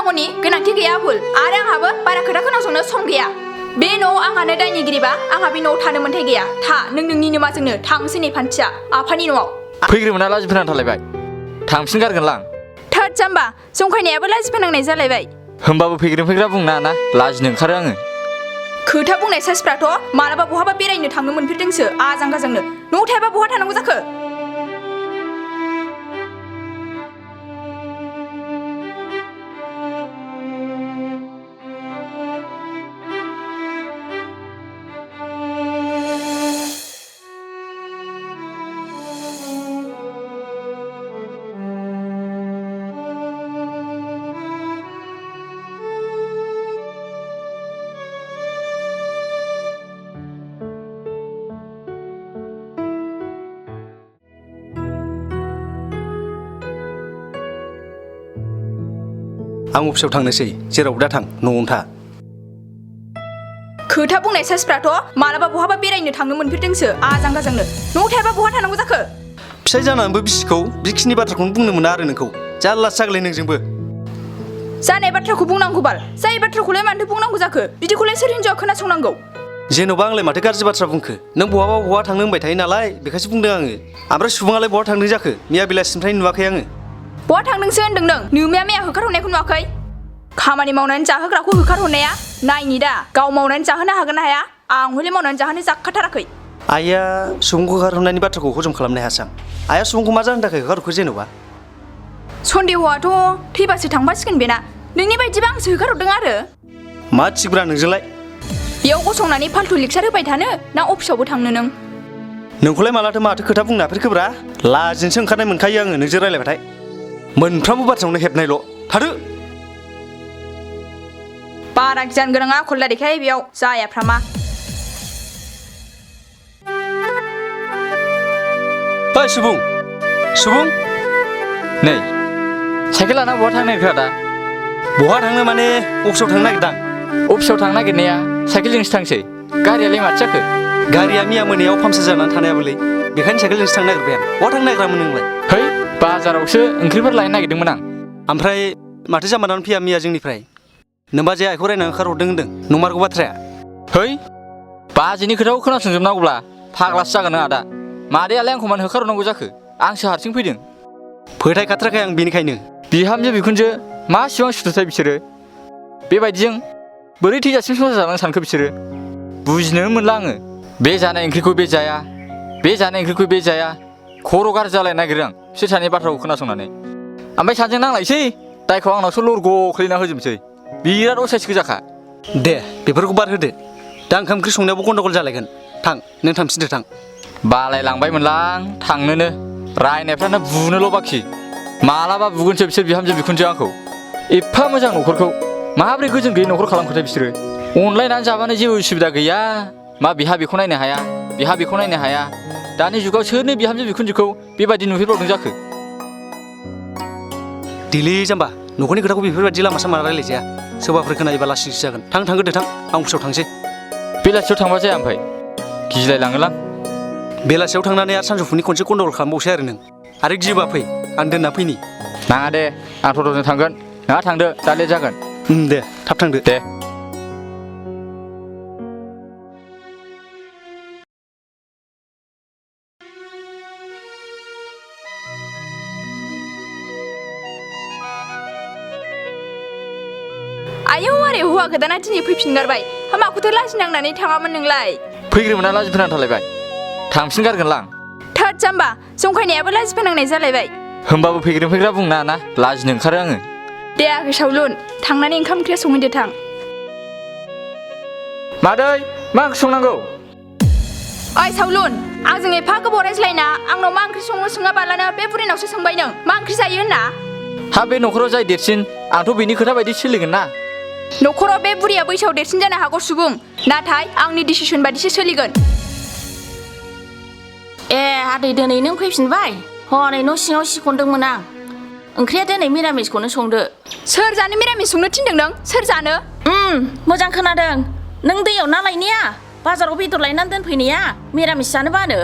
बुंनांगौनि गोनांथि गैया आबुल आरो आंहाबो बारा खोथा खोनासंनो सम गैया बे न'आव आंहानो दायनिगिरिबा आंहा बे न'आव थानो मोन्थाय गैया था नोंनिनो माजोंनो थांसै नै फान्थिया आफानि न'आव फैग्रोमोना लाजि फोनांना थालायबाय थांफिन गारगोन लां थोद जाम्बा जंखायनायाबो लाजि फोनांनाय जालायबाय होमबाबो फैग्रा बुंना ना लाजिनो ओंखारो आङो खोथा बुंनाय साइसफ्राथ' मालाबा बहाबा बेरायनो थांनो मोनफेरदोंसो आजां गाजांनो न'आव थायाबा बहा थानांगौ जाखो आं अफिसाव थांनोसै जेराव दा थां न'आवनो था खोथा बुंनाय साइसफ्राथ' मालाबा बहाबा बेरायनो थांनो मोनफेरदोंसो आजां गाजांनो न'आव थायाबा बहा थानांगौ जाखो फिसाय जानानैबो बिसिखौ बिखिनि बाथ्राखौनो बुंनो मोना आरो नोंखौ जारलासो जागोलै नोंजोंबो जानाय बाथ्राखौ बुंनांगौ बाल जाय बाथ्राखौलाय मानोथो बुंनांगौ जाखो बिदिखौलाय सोर हिन्जावा खोनासंनांगौ जेन'बा आंलाय माथो गाज्रि बाथ्रा बुंखो नों बहा थांनो होनबाय थायो नालाय बेखायसो बुंदों आङो ओमफ्राय सुबुङालाय बहा थांदों जाखो मैया बेलासिनिफ्राय नुवाखै आङो बहा थांदोंसो होनदों नों नोमाया मैया होखारहरनायखौ नुवाखै खामानि मावनानै जाहोग्राखौ होखारहरनाया नायनि दा गाव मावनानै जाहोनो हागोन ना हाया आं हले मावनानै जाहोनो जाखाथाराखै आइया सुबुंखौ होखारहरनायनि बाथ्राखौ हजम खालामनो हायासै आं आइया सुबुंखौ मा जानो थाखाय होखारहरखो जेन'बा सन्देहआथ' थैबासो थांफासिगोन बेना नोंनि बायदिबा आंसो होखारहरदों आरो मा थिगब्रा नोंजोंलाय बेयाव गसंनानै फाल्थु लेक्सार होबाय थानो ना अफिसावबो थांनो नों नोंखौलाय माथो खोथा बुंनो हाफेरखोब्रा लाजिनोसो ओंखारनाय मोनखायो आङो नोंजों रायलायबाथाय मोनफ्रामबो बाथ्रायावनो हेबनायल' थादो बारा गियान गोनां आखल दारिखाय बेयाव जायाफ्रामा ओइ सुबुं नै साइकेल लाना बहा थांनो नागिरखो दा बहा थांनो माने अफिसाव थांनो नागिरदां अफिसाव थांनो नागिरनाया साइकेलजोंसो थांसै गारियालाय माथो जाखो गारिया मैया मोनायाव पाम्पसार जानानै थानायाबोलै बेखायनो साइकेलजोंसो थांनो नागिरबाय आं बहा थांनो नागिरामोन नोंलाय है बाजारावसो ओंख्रिफोर लायनो नागिरदोंमोन आं ओमफ्राय माथो जामारनानै फैया मैया जोंनिफ्राय नोंबा जे आइखौ रायनानै ओंखारहरदों होनदों नंमारगौ बाथ्राया है बाजैनि खोथाखौ खोनासंजोबनांगौब्ला फाग्लासो जागोन नों आदा मादैयालाय आंखौ मानो होखारहरनांगौ जाखो आंसो हारसिं फैदों फोथायखाथाराखै आं बेनिखायनो बिहामजो बिखुनजो मासिबां सुथुरथाय बिसोरो बेबायदिजों बोरै थैजासिम संसार जालांनो सानखो बिसोरो बुजिनो मोनला आङो बे जानाय ओंख्रिखौ बे जाया बे जानाय ओंख्रिखौ बे जाया खर' गाज्रि जालायनो नागिरो आं बिसोर सानैनि बाथ्राखौ खोनासंनानै ओमफ्राय सानैजों नांलायसै दायखौ आंनावसो लरग' खोलैना होजोबसै बिराद असाइस गोजाखा दे बेफोरखौ बाद होदो दा ओंखाम ओंख्रि संनायावबो गन्डगल जालायगोन थां नों थांफिनदो थां बालायलांबायमोनलां थांनोनो रायनायफ्रानो बुनोल' बाखि मालाबा बुगोनसो बिसोर बिहामजो बिखुनजो आंखौ एफा मोजां न'खरखौ माबोरै गोजोन गैयै न'खर खालामखोथाय बिसोरो अनलायनानै जाबानो जेबो उसुबिदा गैया मा बिहा बेखौ नायनो हाया बिहा बेखौ नायनो हाया दानि जुगाव सोरनो बिहामजो बिखुनजोखौ बेबायदि नुफेरबावदों जाखो दिलै जाम्बा न'खरनि खोथाखौ बेफोरबायदि लामा सामा रायलायजाया सोरबाफोर खोनायोबा लासिंसि जागोन थांगोदो थां आं अफिसाव थांसै बेलासियाव थांबा जाया ओमफ्राय गिलायलाङोलां बेलासियाव थांनानै आरो सानजौफुनि खनसे गन्डगल खालामबावसै आरो नों आरो गियोबा फै आं दोनना फैनि नाङा दे आं टट'जों थांगोन नोंहा थांदो दा लेट जागोन दे थाब थांदो दे आयौ आरे हौवा गोदाना दिनै फैफिनगारबाय माखौथो लाजिनांनानै थाङामोन नोंलाय फैग्रोमोना लाजि फोनांना थालायबाय थांफिन गारगोन लां थोद जाम्बा जंखायनायाबो लाजि फोनांनाय जालायबाय होमबाबो फैग्रा बुंना ना लाजिनो ओंखारो आङो दे आगै सावलुन थांनानै ओंखाम ओंख्रिया संहैदो थां मादै मा ओंख्रि संनांगौ ओइ सावलुन आंजों एफा गोबाव रायज्लायना आंनाव मा ओंख्रि सङो सोङाबालानो बे बुरैनावसो सोंबाय नों मा ओंख्रि जायो होनना हा बे न'खराव जाय देरसिन आंथ' बेनि खोथा बायदि सोलिगोन ना न'खराव बे बुरिया बैसोआव देरसिन जानो हागौ सुबुं नाथाय आंनि डिसिसन बादिसो सोलिगोन ए आदै दिनै नों फैफिनबाय हनै न' सिङाव सिखनदोंमोन आं ओंख्रिया दिनै मिरामिसखौनो संदो सोर जानो मिरामिस संनो थिनदों नों सोर जानो मोजां खोनादों नों दैयाव ना लायनाया बाजाराव बेदर लायनानै दोनफैनाया मिरामिस जानो बानो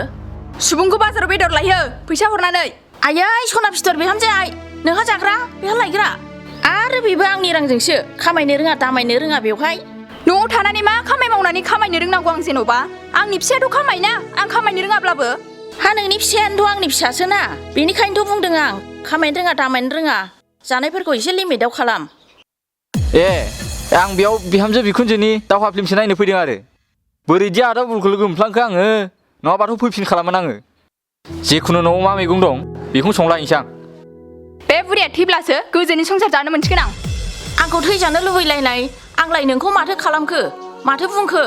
सुबुंखौ बाजाराव बेदर लायो फैसा हरनानै आयै सना फिथर बिहामजो आइ नोंहा जाग्रा बेहा लायग्रा आरो बेबो आंनि रांजोंसो खामायनो रोङा दामायनो रोङा बेवहाय न'आव थानानै मा खामाय मावनानै खामायनो रोंनांगौ आं जेन'बा आंनि फिसायाथ' खामायना आं खामायनो रोङाब्लाबो हा नोंनि फिसायानोथ' आंनि फिसासोना बेनिखायनोथ' बुंदों आं खामायनो रोङा दामायनो रोङा जानायफोरखौ एसे लिमिटाव खालाम ए आं बेयाव बिहामजो बिखुनजोनि दावहा फिल्मसो नायनो फैदों आरो बोरैदि आदा बुलखौ लोगो मोनफ्लांखो आङो नङाबाथ' फैफिन खालामोन आङो जेखुनु न'आव मा मैगं दं बेखौनो संलायनोसै आं बे बुरिया थैब्लासो गोजोननि संसार जानो मोनसिगोन आं आंखौ थैजानो लुबैलायनाय आंलाय नोंखौ माथो खालामखो माथो बुंखो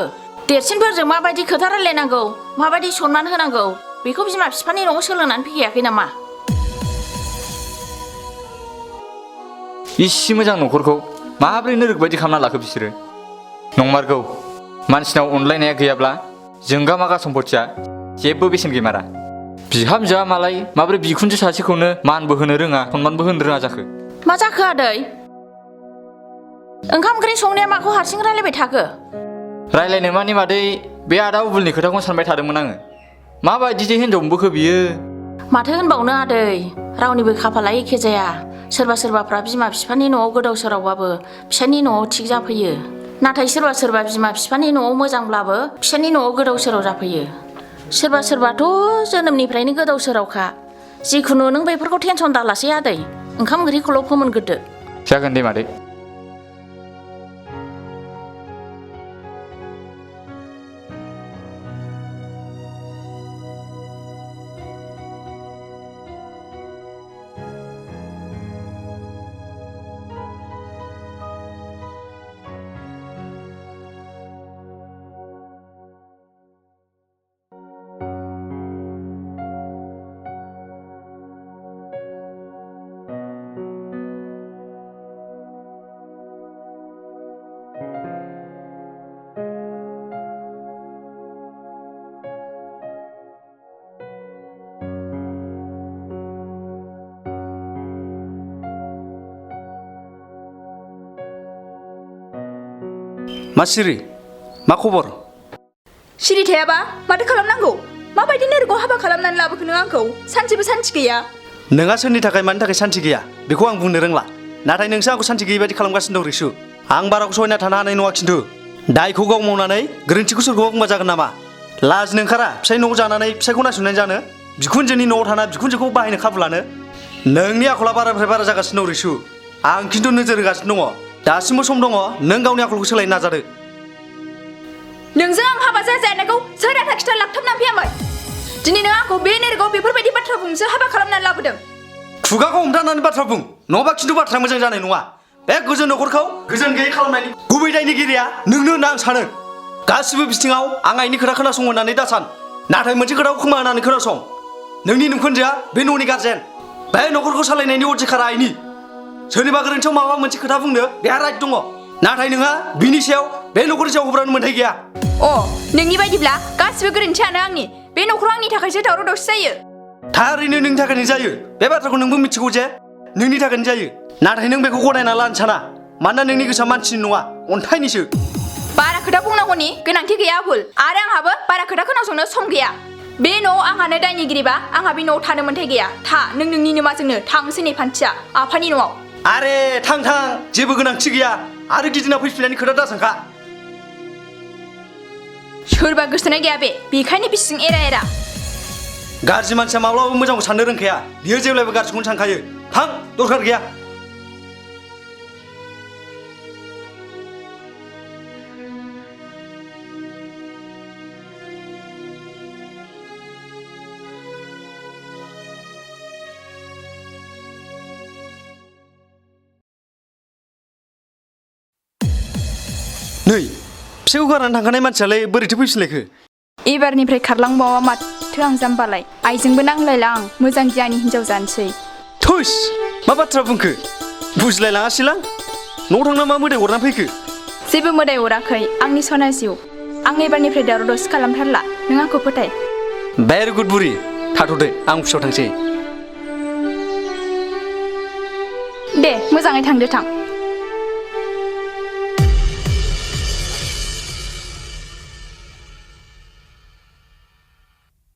देरसिनफोरजों माबायदि खोथा रायलायनांगौ माबायदि सनमान होनांगौ बेखौ बिमा बिफानि न'आव सोलोंनानै फैयाखै नामा इसे मोजां न'खरखौ माब्रै नोरग बायदि खालामना लाखो बिसोरो नंमारगौ मानसिनाव अनलायनाया गैयाब्ला जोंगा मागा सम्पथिया जेबो बेसेन गैमारा बिहामजोआ मालाय माब्रै बिखुनजो सासेखौनो मानबो होनो रोङा सनमानबो होनो रोङा जाखो मा जाखो आदै ओंखाम ओंख्रि संनाया माखौ हारसिं रायलायबाय थाखो रायलायनो माने मादै बे आदा बुलनि खोथाखौनो सानबाय थादोंमोन आङो माबायदि हिनजाव मोनबोखो बियो माथो होनबावनो आदै रावनिबो खाफाला एखे जाया सोरबा सोरबाफ्रा बिमा बिफानि न'आव गोदाव सोरावबाबो फिसानि न'आव थिग जाफैयो नाथाय सोरबा सोरबा बिमा बिफानि न'आव मोजांब्लाबो फिसानि न'आव गोदाव सोराव जाफैयो सोरबा सोरबाथ' जोनोमनिफ्रायनो गोदाव सोरावखा जिखुनु नों बेफोरखौ टेनसन दालासै आदै ओंखाम ओंख्रिखौल' फोमोनग्रोदो जागोन दे मादै मा सिरि मा खबर सिरि थायाबा माथो खालामनांगौ माबायदि नोरगौ हाबा खालामनानै लाबोखो नों आंखौ सानसेबो सान्थि गैया नोंहा सोरनि थाखाय मानि थाखाय सान्थि गैया बेखौ आं बुंनो रोंला नाथाय नोंसो आंखौ सान्थि गैयै बायदि खालामगासिनो दं रिसु आं बाराखौ सहायना थानो हानाय नङा खिन्थु दायखौ गाव मावनानै गोरोन्थिखौ सोरखौबा बुंबा जागोन नामा लाजिनो ओंखारा फिसाइ न'आव जानानै फिसाइखौ नायसननानै जानो बिखुनजोनि न'आव थाना बिखुनजोखौ बाहायनो खाबु लानो नोंनि आखला बारानिफ्राय बारा जागासिनो दं रिसु आं खिन्थु नोजोर होगासिनो दङ दासिमबो सम दङ नों गावनि आखलखौ सोलायनो नाजादो नोंजों आं हाबा जाजायानायखौ सोर आथा खिथा लाखथाबनानै फैयामोन दिनै नों आंखौ बे नोरगौ बेफोरबायदि बाथ्रा बुंसो हाबा खालामनानै लाबोदों खुगाखौ हमथानानै बाथ्रा बुं नङाबा खिन्थु बाथ्रा मोजां जानाय नङा बे गोजोन न'खरखौ गोजोन गैयै खालामनायनि गुबै दायनिगिरिया नोंनो होनना आं सानो गासिबो बिथिङाव आं आइनि खोथा खोनासं होननानै दासान नाथाय मोनसे खोथाखौ खोमा होनानै खोनासं नोंनि नोंखुनजोआ बे न'नि गारजेन बे न'खरखौ सालायनायनि अधिकारा आइनि सोरनिबा गोरोन्थियाव माबा मोनसे खोथा बुंनो बेहा राइट दङ नाथाय नोंहा बिनि सायाव बे न'खरनि सायाव होब्रानो मोन्थाय गैया अ नोंनि बायदिब्ला गासिबो गोरोन्थियानो आंनि बे न'खराव आंनि थाखायसो दावराव दावसि जायो थारैनो नोंनि थाखायनो जायो बे बाथ्राखौ नोंबो मिथिगौ जे नोंनि थाखायनो जायो नाथाय नों बेखौ गनायना लानो साना मानोना नोंनि गोसोआ मानसिनि नङा अन्थाइनिसो बारा खोथा बुंनांगौनि गोनांथि गैया आबुल आरो आंहाबो बारा खोथा खोनासंनो सम गैया बे न'आव आंहानो दायनिगिरिबा आंहा बे न'आव थानो मोन्थाय गैया था नों नोंनिनो माजोंनो थांसै नै फान्थिया आफानि न'आव आरे थां थां जेबो गोनांथि गैया आरो गिदिंना फैफिननायनि खोथा दासानखा सोरबा गोसोनाय गैया बे बेखायनो बिसिं एरा एरा गाज्रि मानसिया माब्लाबाबो मोजांखौ साननो रोंखाया बियो जेब्लाबो गाज्रिखौनो सानखायो थां दरखार गैया नै फिसाइखौ गारनानै थांखानाय मानसियालाय बोरैथो फैफिनलायखो एबारनिफ्राय खारलांबावा माथो आं जाम्बालाय आइजोंबो नांलायला आं मोजां गियानि हिन्जाव जानोसै थुस मा बाथ्रा बुंखो बुजिलायलाङासैलां न'आव थांना मा मोदाय हरना फैखो जेबो मोदाय अराखै आंनि सना जिउ आं एबारनिफ्राय दावराव दावसि खालामथारला नों आंखौ फोथाय भेरि गुड बुरि थाथ'दो आं अफिसाव थांसै दे मोजाङै थांदो थां